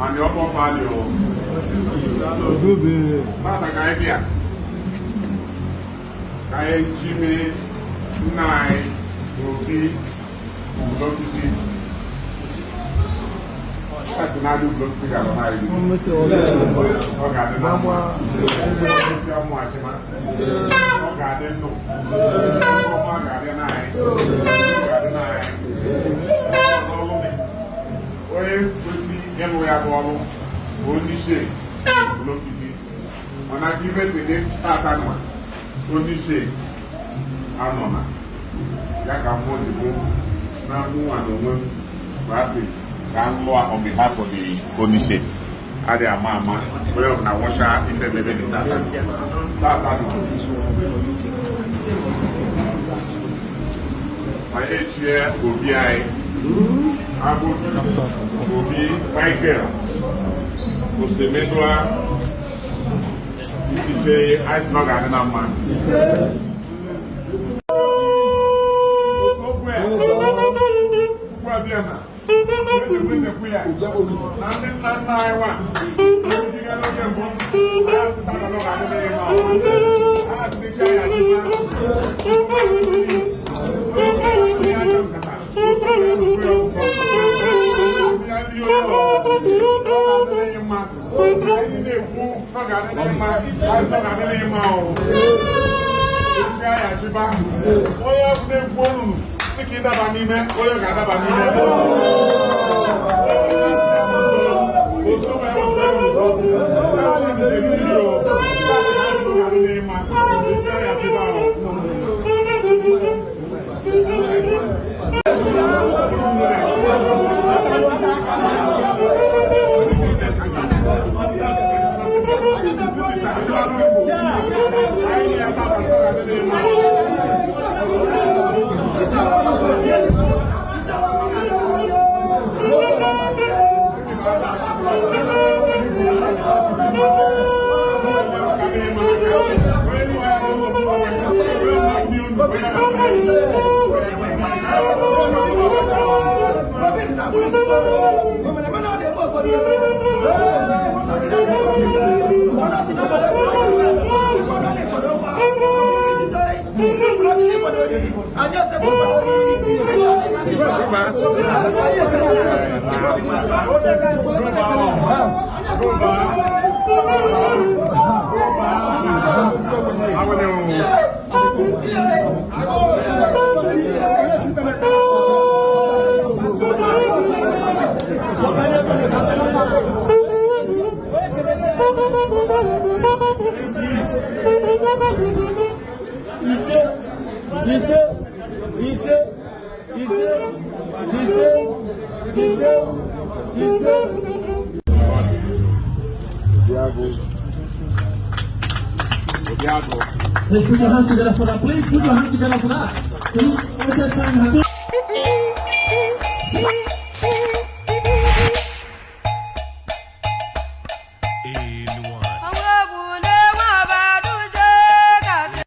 Mana ọ kpọpalị o tata ka anyị bịa ka anyị ji mee nna anyị obi Ubulokiti kasị na-adị Ubulokiti ga-alọ n'anyị ọ ga-adị na mma isi ọmụ achịma ọ ga-adị ndụ ọma ga-adị n'anyị ga-adị n'anyị n'ọlụ onye kwesị ịlụ ya bụ ọlụ bụ onye isi Ubulokiti mana ka ife si dị tata nwa onye isi anọ na ya ka mmụọ ji bụ na mụnwa na onwe m bụ asị ka m lụọ on behalf of the Onishe adị ama ama onye ọbụla nwụcha ife mebe dị tata tata nọ ma echie obi anyị abụ obi Michael Osemedua Isichei anyị sị na ọ ga-adị na mma. Na ndị nna nna anyị nwa ndị gara oge mbụ anyị asịta na ọ ga-adị mma anyị asịcha ya achịma anyị na-ekwu ọ ga-adị mma anyị ọ ga-adị mma o ya achịba onye na-ekwu olulu sị ka ịdaba n'ime onye ga-adaba n'ime. Please put your hands together for that. Please put your hands together for that.